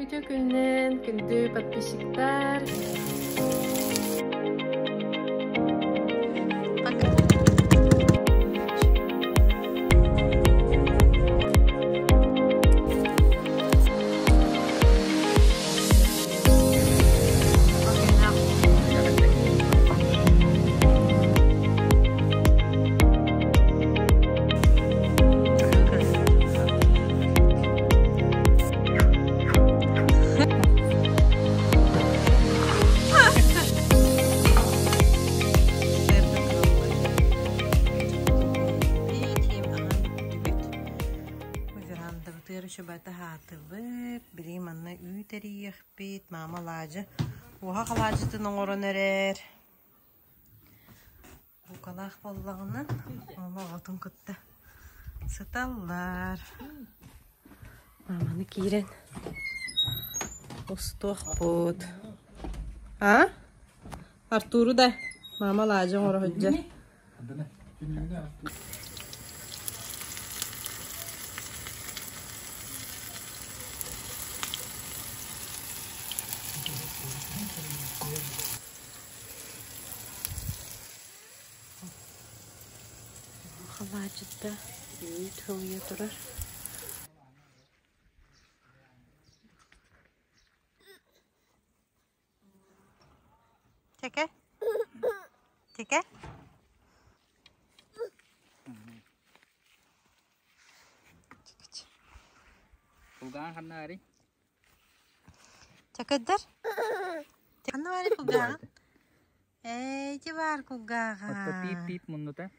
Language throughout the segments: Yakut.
Үтүө күнүнэн, күндү подписчиктар! Чубата хаатыбыт, били манна үүт эрийиэхпит, маама алаадьы, уоһах алаадьытын оҥорон эрэр. Букалаах буоллаҕына, ону оҕотун кытта сыталлар. Мааманы киирэн устуохпут. А? Артуру да маама алаадьы оҥоро сылдьар. Халаачыта үүт һылыйа турар. Чэкэ? Чэкэ? Кулгаан ханна баарый? Чэкэдэр? Ханна баарый кулгааҕын? Ээ, ити баар кулгааҕа. Отто пиип-пиип муннута.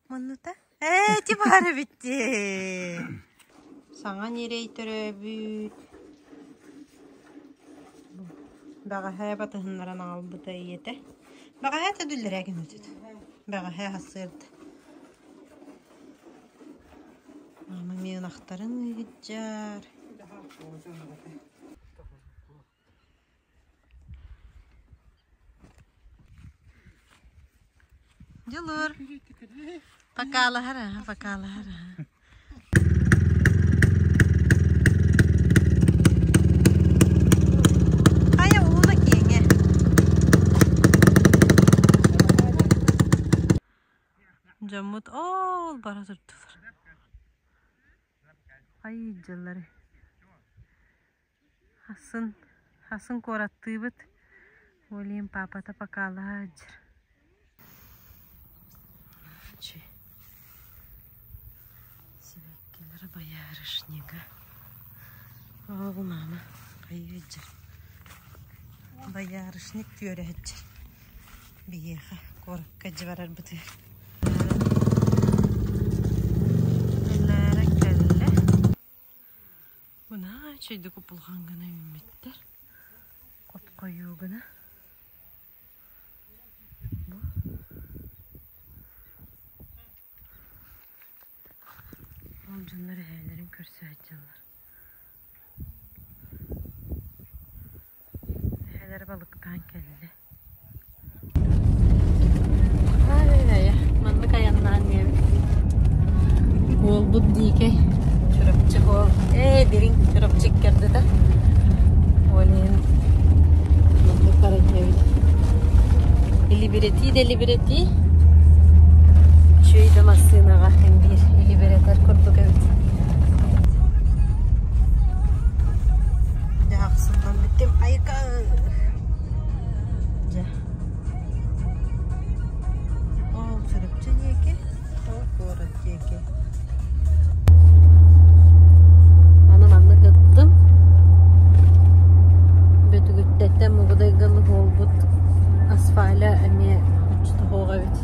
Муннута? Ээ, ити баар эбит дии. Саҥа ньирэй төрөөбүт. Бэҕэһээ батыһыннаран аҕалбыта ийэтэ. Бэҕэһээ төдүллэрээ гыннытыт. Бэҕэһээ сарсыарда. Мама эмиэ ынахтарын ыыгыдьар. Дьулуур. Покалаһар аха, покалаһар аха. Хайа ууна киэҥэ. Дьоммут ол бара турдулар. Хайыы дьыллары. Хасын, хасын куораттыыбыт. Олим папата покалаһа сылдьар. Сибэккилэр боярышнига. Оо, бу мама хайыы сылдьар. Боярышник түөрэ сылдьар. Биһиэхэ куоракка дьэ барарбытыгар. Элээрэ кэллэ. Мына үчүгэйдик купулҕан гына үүммүттэр. Хоп-хойуу гына. Бу. Ол дьоннор эһээлэрин көрсө сылдьаллар. Эһээлэрэ балыктаан кэллэ. Маннык айаннаан диэбит. Уолбут диикэй Чурапчы уол. Ээ, дириҥ Чурапчы иккэрдэтэ. Ол иһин маннык баран иһэбит. Илибирэтии да илибирэтии. Үчүгэй да массыынаҕа син биир илибирэтэр курдук эбит. Дьэ, ахсыллан бүттүм. Айка! Дьэ. Ол Чурапчы диэки, ол куорат диэки. Аны маннык ыттым. Бөтүгүттэттэн Мугудайга буолбут асфальа эмиэ оччотоһуох эбит.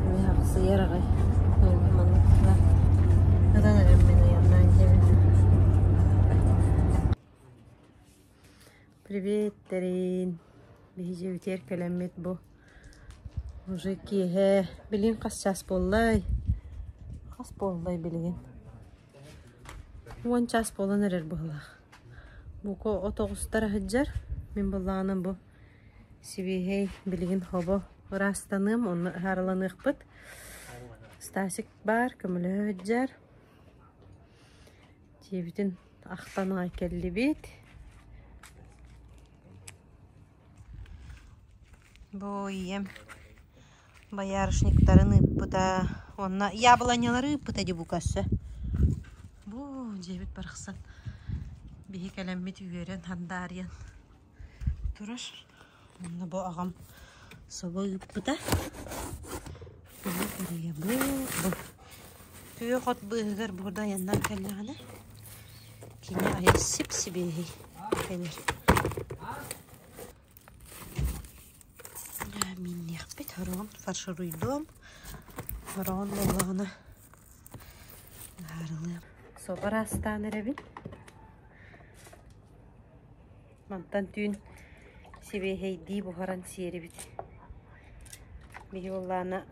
Эмиэ ахсыйар аҕай. Маннык ытан эрэммин айаннаан диэбит. Приветтэрин! Биһи дьиэбитигэр кэлэммит бу уже киэһэ билигин хас чаас буоллай? Хас буоллай билигин? 10 чаас буолан эрэр быһыылаах. Бука от оҕустара сылдьар. Мин былаанам бу сибиэһэй билигин хобо ыраастаныам, онно ыһаарыланыахпыт. Стасик баар, көмөлөһө сылдьар. Дьиэбитин ахтан аҕай кэллибит. Бу ийэм боярышниктарын ыыппыта уонна яблонялары ыыппыта дии бука өссө. Бу дьиэбит барахсан биһи кэлэммит үөрэн хандаарыйан турар. Онно бу аҕам собо ыыппыта. Бу күөх от быыһыгар буурда айаннаан кэллэҕинэ кини айа сип-сибиэһэй кэлэр. Миинниэхпит, хороҕун фаршируйдуом, хороҕун буоллаҕына ыһаарылыам. Собо ыраастаан эрэбин. Мантан түүн сибиэһэйдии буһаран сиэрибит. Биһи буоллаҕына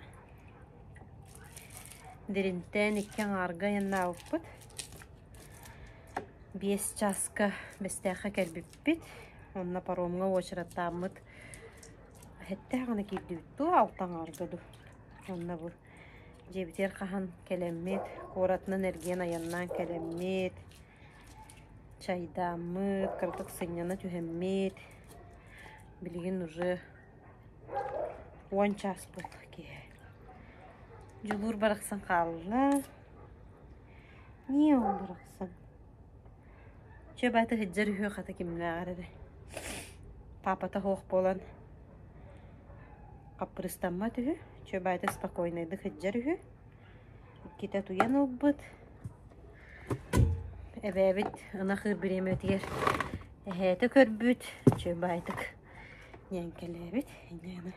Диринтээн икки аҥаарга айаннаабыппыт. 5 чааска Бэстээххэ кэлбиппит. Онно паромҥа уочараттааммыт эттээх гына киирдибит дуу, алта аҥаарга дуу. Онно бу дьиэбитигэр хаһан кэлэммит, куоратынан эргийэн айаннаан кэлэммит, чайдааммыт, кыратык сынньана түһэммит. Билигин уже 10 чаас буолла киэһэ. Дьулуур барахсан хаалла. Ньиэ ол барахсан. Чэ баата сылдьар үһү хата кимнээҕэр эрэ. Паапата суох буолан хаппырыстаммат үһү. Чэ баата спокойнайдык сылдьар үһү. Иккитэ утуйан ылбыт. Эбээбит ынах ыыр бириэмэтигэр эһээтэ көрбүт. Чэ баайтык ньээҥкэлээбит.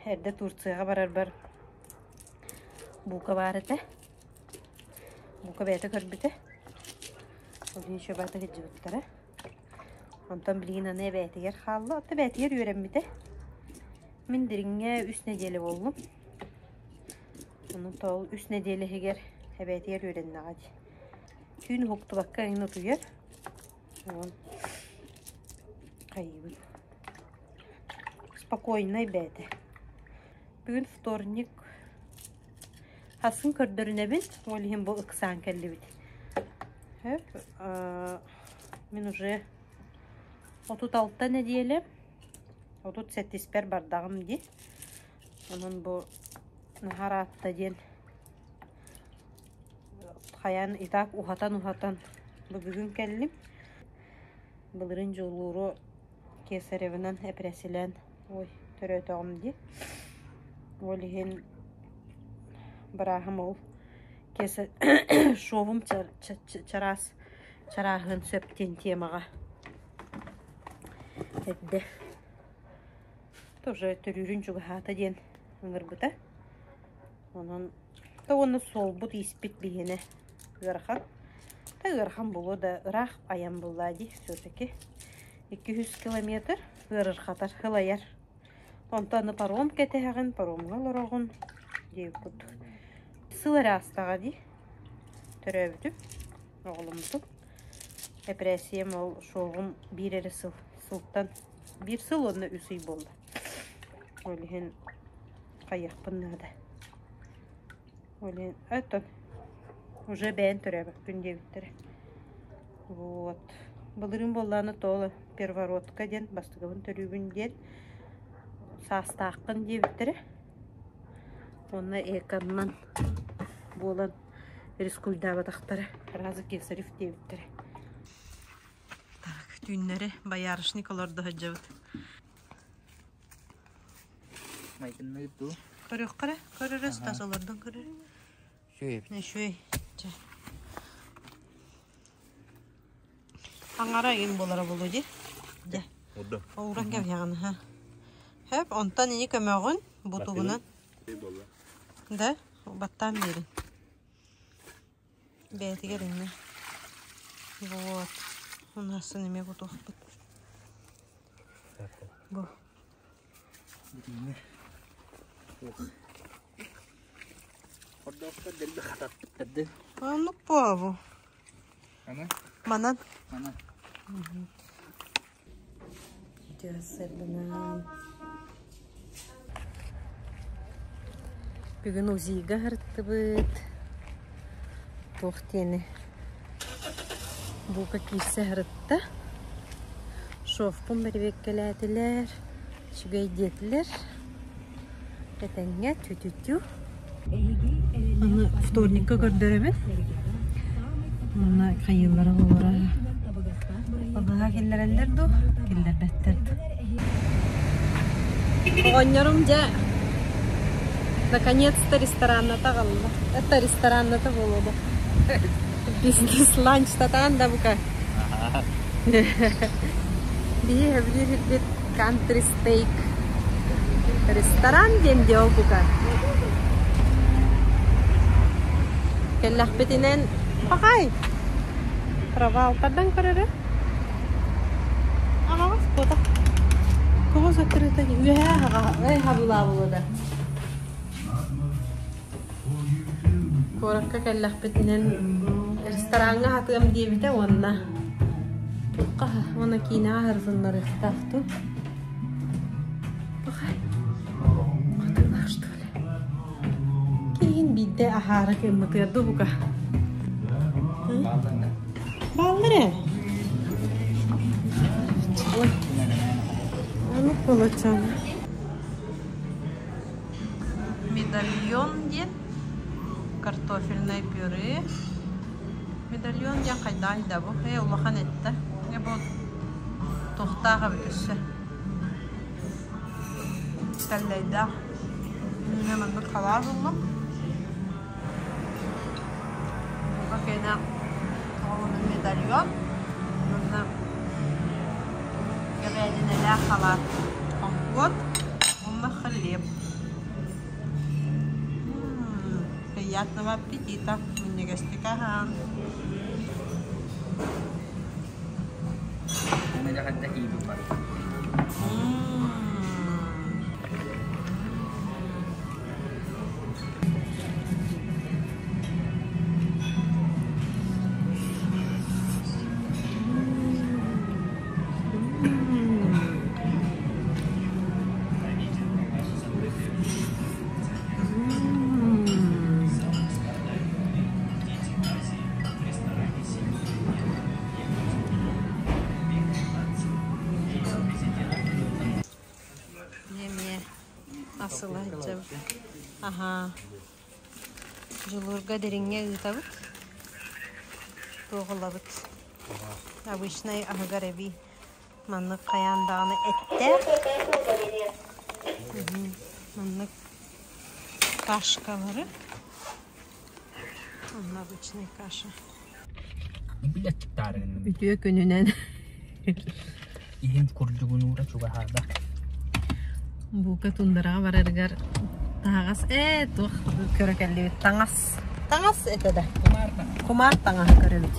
Эрдэ Турцияҕа барарбар Бука баар этэ. Бука бэйэтэ көрбүтэ. Ол иһин Шөбата сылдьыбыттара. Онтон билигин аны эбээтигэр хаалла. Оттон эбээтигэр үөрэммитэ. Мин Дириҥҥэ үс нэдиэлэ буоллум. Онон ол үс нэдиэлэ иһигэр эбээтигэр үөрэннэҕэ дии. Түүн уһуктубакка эҥин утуйар. Онон хайыыбын. Спокойнай бэйэтэ. Бүгүн вторник. Хасын көрдөрүнэбин, ол иһин бу ыксаан кэллибит. Мин уже 36 нэдиэлэ, 37-испэр бардаҕым дии. Онон бу наһаа ыраатта диэн хайаан и так уһатан-уһатан бу бүгүн кэллим. Былырыын дьулууру Кесаревынан эпэрээссийэлээн ой төрөөтөҕүм дии. Ол иһин бырааһым ол шовум чараас чарааһын сөп диэн темаҕа эрдэ тоже төрүүрүн чугаһаата диэн ыҥырбыта. Онон да уонна суолбут-ииспит биһиэнэ ыарахан. Да ыарахан буолуо да ыраах айан буоллаа дии все-таки. 200 километр ыарырҕатар, сылайар. Онтон аны паром кэтэһэҕин, паромҥа олороҕун диэбит курдук. Сыл эрэ аастаҕа дии. Төрөөбүтүм, оҕоломмутум. Эпэрээссийэм ол шовум биир эрэ сыл. Сылтан биир сыл уонна үс ый буолла. Ол иһин хайыахпын наада. Ол иһин оттон уже бэйэн төрөөбөппүн диэбиттэрэ. Вот. Былырыын буоллаҕына тоҕо первородка диэн бастакыбын төрүүбүн диэн саастааххын диэбиттэрэ. Уонна эконнан буолан рискуйдаабатахтара. Раза Кесарев диэбиттэрэ. Так, түүннэри боярышник олордо сылдьабыт. Майгынныыр дуу? Көрүөххэ эрэ, көрөрө Стас олордон көрөр. Үчүгэй эбит. Үчүгэй. Чэ. Аҥара ыйын буолара буолуо дии. Дьэ. Урда. Ууран кэбиһэҕин аха. Хөп, онтон ини көмөҕүн бутугунан. Да, баттаан биэрин. Бэйэтигэр иннэ. Вот. Унасын эмиэ кутуохпут. Бу. Хордоохтор дэлби хатаппыттар да. Оннук буолбу. Ана? Манан. Манан. Бүгүн УЗИга сырыттыбыт. Туох диэни Бука киирсэ сырытта. Шовпун бэрэбиэркэлээтилэр, үчүгэй диэтилэр. Этэҥҥэ тү-тү-тү. Аны вторникка көрдөрөбүн. Манна хайыыллара буолара. Балыыһа киллэрэллэр дуу, киллэрбэттэр дуу. Оҕонньорум дьэ наконец-то ресторанната аҕалла. Это ресторанната буолуо да. Бизнес-ланчтатаан да бука. Биһи сөбүлүүр сирбит Country Steak ресторан диэн дии ол бука. Кэллэхпитинэн пахай провалтардан көрөрө. Аҕаҕас куотах. Тоҕо закрыта үөһээ аҕа хабылаабыла да. Куоракка кэллэхпитинэн рестораҥҥа аһатыам диэбитэ уонна туохха уонна киинэҕэ аһарытыннарыахтаах дуу. Пахай, хатыылаах что ли? Киһин биирдэ аһаары гыммытыгар дуу бука. Бааллар ээ. Аны получан. Медальон диэн картофельное пюре. Медальон диэн хайдаҕый да бу? Ээ улахан эттэ. Ээ бу туохтаах эбит өссө? Тэллэйдээх. Мин маннык халаат ыллым. Бука кэнэ оҕолону медальон. Уонна говядиналаах халаат компот уонна хлеб. Приятного аппетита! Минньигэстик аһаан! Эмиэ асыла сылдьабыт. Аһаа. Дьулуурга дириҥҥэ ыытабыт. Туох ылабыт? Обычнай аһыгар эбии маннык хайаан даҕаны эттээх. Маннык кашкалары. Онно обычный каша. Үтүө күнүнэн. Иһин курдугунуура чугаһаата. Бука тундараҕа барарыгар таһаҕас ээ туох көрө кэллибит таҥас таҥас этэ да кумаар таҥаһы көрөбүт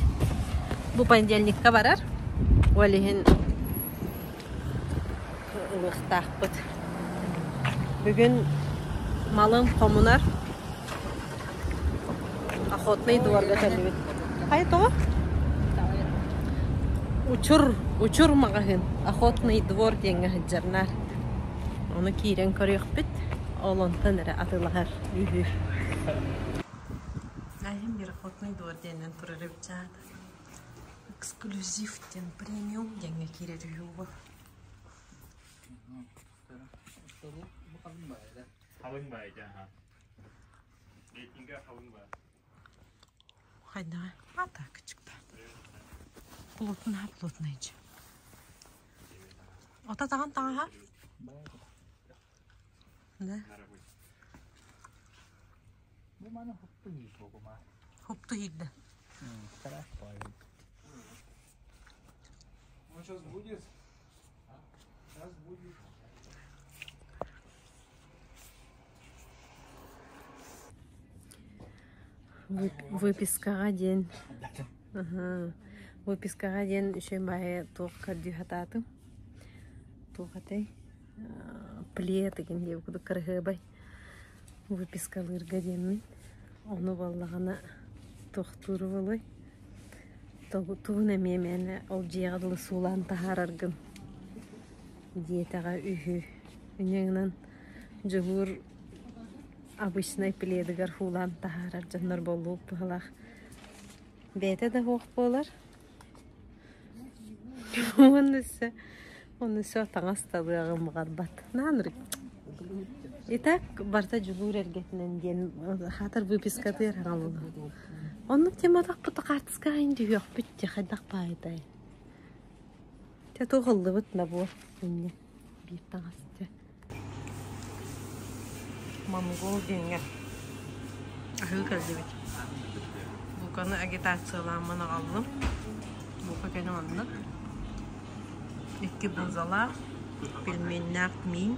бу понедельникка барар ол иһин ылыахтаахпыт бүгүн малын хомунар Охотный дворга кэллибит. Хайа тоҕо? Учур, Учур маҕаһыын. Охотный двор диэҥҥэ сылдьарнаар. Ону киирэн көрүөхпүт. Ол онтон эрэ атыылаһар үһү. Айым бир охотный двор диэннэн турар эбит чаата. Эксклюзив диэн премиум диэҥҥэ киирэр үһү бу. Хайдаҕа? А так чыкта. Плотная, плотная дьэ. Ото таҕан таҥаһа? Да. Хупту иирдэ. Он сейчас будет. Сейчас будет. Выпискаҕа диэн выпискаҕа диэн үчүгэй баҕайы туох көрдүү сатаатым туох этэй плед игин диэбит курдук кыраһыабай выпискалыырга диэммин ону буоллаҕына туохтуур буолуой тугун эмиэ мээнэ ол дьиэҕэ дылы суулаан таһаараргын диэтэҕэ үһү инньэ гынан Дьулуур обычнай пледыгар һуулаан таһаарар дьоннор буоллубут быһыылаах. Бэйэтэ да суох буолар. Уонна өссө уонна өссө таҥас талыаҕын баҕарбат. Наан Итак, барыта дьулуур эргэтинэн диэн хаатар выпискатыгар хаалла. Оннук тематахпыт хаартыска айын түһүөхпүт дьэ хайдах баайдай. Дьэ туох ыллыбыт набор инньэ биир таҥас дьэ. Монгол диэҥҥэ аһыы кэллибит. Луканы агитациялааммын аҕаллым. Лука кэлин оннук. Икки бузалаах, пельменнээх миин.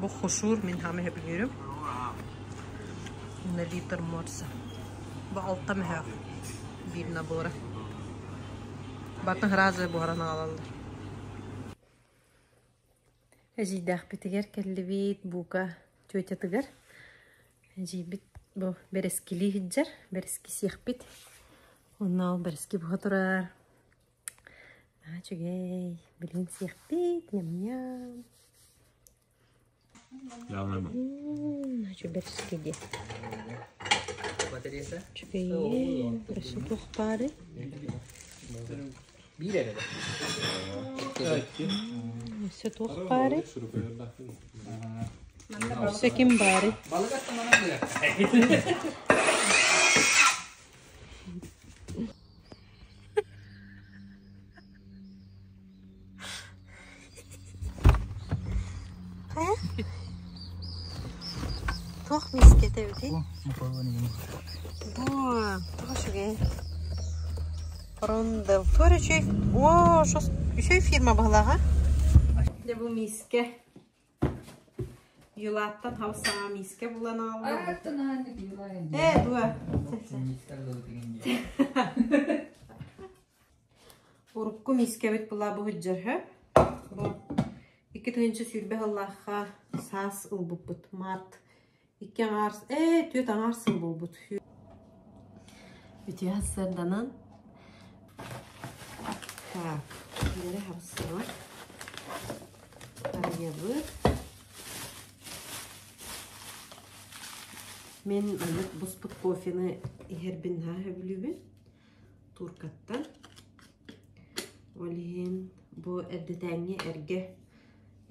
Бу хушур мин хаама сөбүлүүрүм. Уонна литр морса. Бу алта мөһөөх биир набора. Батын сразу буһаран аҕалаллар. Эдьиийдээхпитигэр кэллибит Бука тетятыгар. Эдьиийбит бу бэрэскилии сылдьар, бэрэски сиэхпит. Онно ол бэрэски буһа турар. Аа, үчүгэй, билигин сиэхпит, ньам-ньам. Үчүгэй бэрэски дии. Үчүгэй, өссө туох баарый? Өссө туох баарый? Өссө ким баарый? Туох миискэтэ эбитий? Бу туох үчүгэй. Рондел. Туох үчүгэй. О, үчүгэй фирма быһылааҕа. Дьэ бу миискэ. Юлааттан хабыс саҥа миискэ булан аҕалла. Ээ, дуо. Урукку миискэбит була бу сылдьар Бу 2020 сыллаахха саас ылбыппыт. Март икки аҥаар, ээ, түөрт аҥаар сыл буолбут. Үтүө сарсыарданан так, бэрэ хапсыма. Арыйабыт. Мин маннык буспут кофены иһэрбин наһаа сөбүлүүбүн. Туркаттан. Ол иһин бу эрдэтээҥҥи эргэ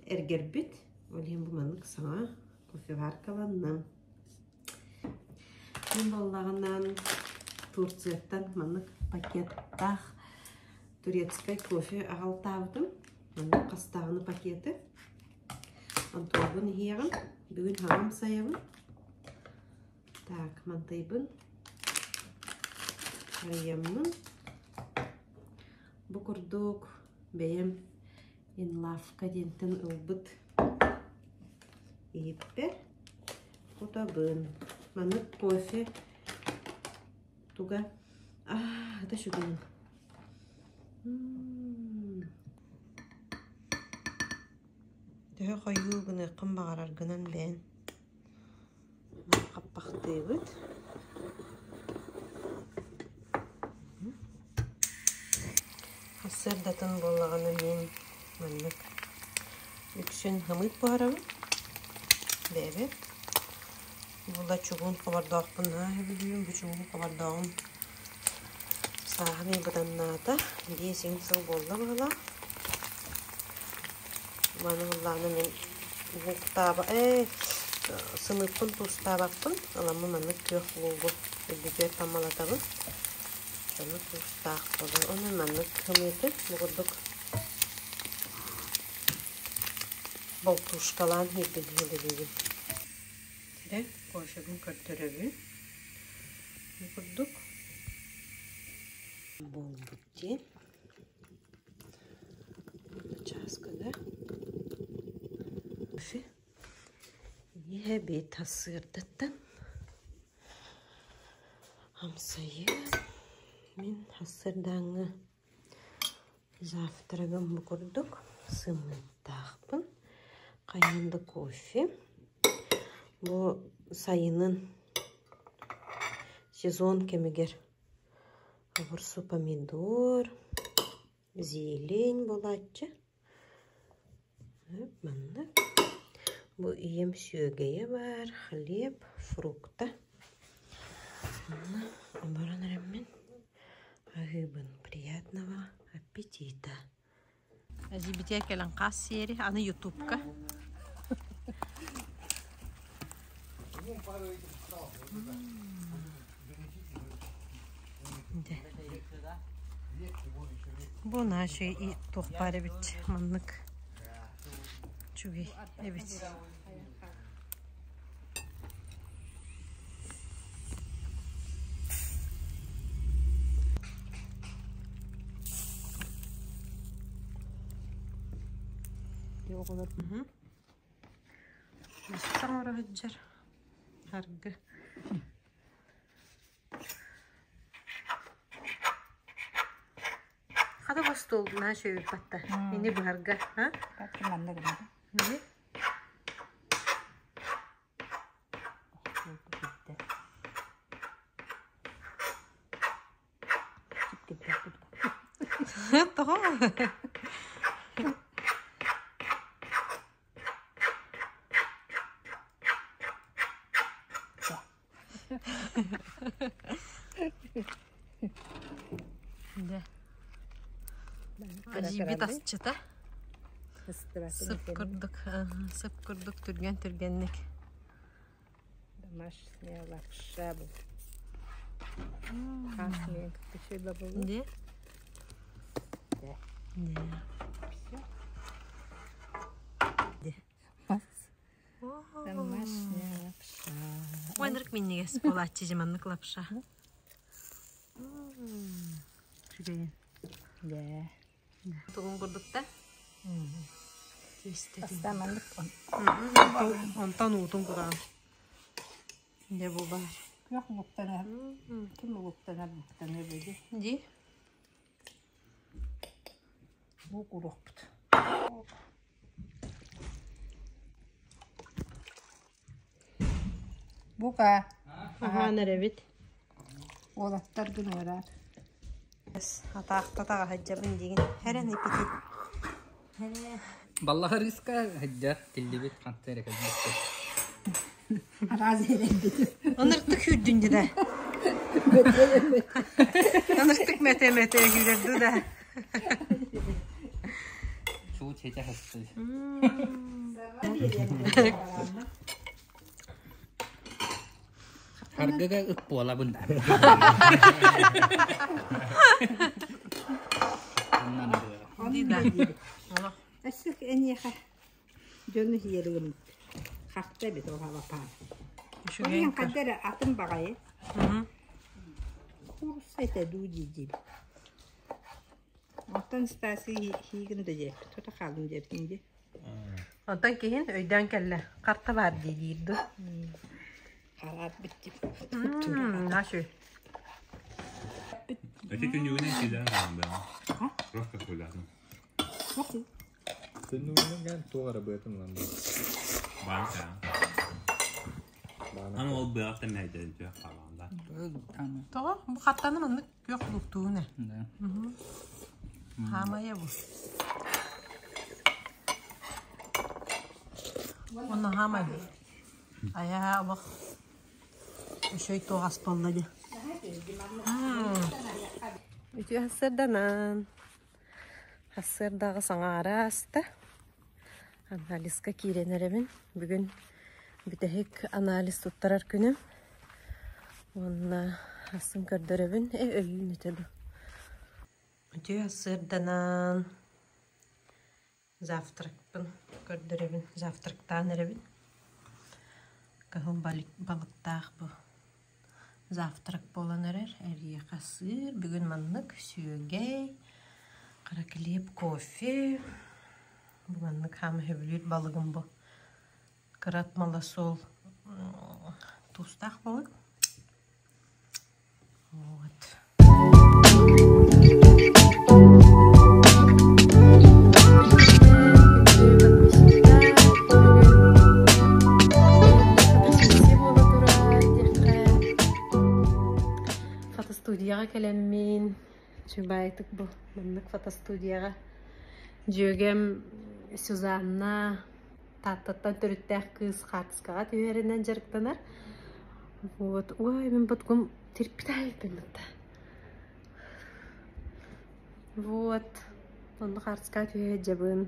эргэрбит. Ол иһин бу маннык саҥа кофеваркаланным. Мин буоллаҕынан Турцияттан маннык пакеттаах турецкай кофе аҕалтаабытым. Маннык хастааҕыны пакеты. Онтуорбун иһиэҕим. Бүгүн хаҥам сайабын. Так, мантайбын арыйаммын. Бу курдук бэйэм Инлавка диэнтэн ылбыт иһиппэр кутабын. Маннык кофе туга аа это үчүгэй. Төһө хойуу гыныаххын баҕараргынан бэйэн Хаппахтыыбыт. Сарсыардатын буоллаҕына мин маннык үксүн һымыт буһарабын бэйэбэр. Була чугуун хобордоохпун наһаа сөбүлүүбүн. Бу чугуун хобордооҕум сааһын ыйбытаннаата. 5 сыл буолла быһыылаах. Маны ыллаҕына мин лууктааба ээ сымыыппын туустаабаппын, ыламмын маннык күөх луугу үрдүгэр таммалатабын. Ону туустаах буолар. Онон маннык сымыыты бу курдук болтушкалаан иһирбин иһилибиибин. Эрэ кофебын көрдөрөбүн. Бу курдук буолбут дии. Чааскыга кофе иһэбит сарсыардаттан амсайыам. Мин сарсыардааҥҥы завтрагым бу курдук сымыыттаахпын. Хайаан да кофе. Бу сайынын сезон кэмигэр Огурсу, помидор, зелень буолааччы. Маннык. Бу ийэм сүөгэйэ баар, хлеб, фрукта. Манна оборон эрэммин аһыыбын. Приятного аппетита! Эдьиийбитигэр кэлэн хаас сиэри, аны ютубка. Дьэ. Бу наша и туох баар эбит маннык үчүгэй эбит. Оҥоро сылдьар аргы. Хата бу остуол наһаа үчүгэй батта. Ини быһарга, а? Манна гынна. Ини. Тоҕо? Дьэ. Ажибит асчыта. Сып курдук, сып курдук түргэн-түргэнник. Домашняя лапша бу. Хас мен кытта бабылы. Де? Де. Де. Домашняя лапша. Уонрык минньигэс буолааччы дьэ маннык лапша. Үчүгэйин. Дьэ. Тугун курдук да? Бастаан маннык Онтон уутун кутаҕын. Дьэ бу баар. Күөх луктанар. Ким луктанар буктанар били. Дии. Бу куруохпут. Бука. Аһаан эрэбит. Уолаттар гыныарар. Атаахта таҕаһыдьабын диигин. Хэрэн ипити. Хэрэ. Баллаха рыска сылдьар тиллибит ханта эрэ кэлбит. Араас эрэрбит. Ыныртык сүүрдүн дьэ да. Ыныртык мэтэ-мэтэ күүрэрдү да. Суут ситэ хастыы. Харгыга ыт буолабын да. Өссө эниэхэ дьону иһиэригим харта эбит ол алапаан. Үчүгэй Ол хайда эрэ атын баҕайы. Куурусса этэ дуу дии-диибин. Оттон Стасий иһиигин да диэппит, тута хааллым диэбитин дии. Онтон киһин өйдөөн кэллэ. Харта баар дии диир дуу. Хараат бүттүм. Наша. Эти күнүгүнэн киилэн хаалан бэҕэ. Просто кулятын. Түннүгүнэн туох эрэ быатын ылан Баан саҕа. Аны ол быаҕа тэмэйдэрин түөх хаалаан да. Тоҕо? Бу хаттаны маннык күөх луктууна. Хаамайа бу. Онно хаамай. Айа олох Үчүгэй туох ас буолла дии. Үтүө сарсыарданан. Сарсыардаҕы саҥаара ааста. Анализка киирэн эрэбин. Бүгүн бүтэһик анализ туттарар күнүм. Уонна асын көрдөрөбүн. Э, өйүүн этэ дуу. Үтүө сарсыарданан. Завтракпын көрдөрөбүн, завтрактаан эрэбин. Кыһыл балыктаах бу завтрак буолан эрэр. Эриэхэ сыыр. Бүгүн маннык сүөгэй, хара килиэп, кофе. Бу маннык хаама сөбүлүүр балыгым бу. Кырат малосол туустаах балык. Вот. Фотостудияҕа кэлэммин чубаайтык бу маннык фотостудияҕа дьүөгэм Сюзанна Тааттаттан төрүттээх кыыс хаартыскаҕа түһэринэн дьарыктанар. Вот, ой, мин боткум терпитайбын да. Вот, онно хаартыскаҕа түһэ сылдьабын.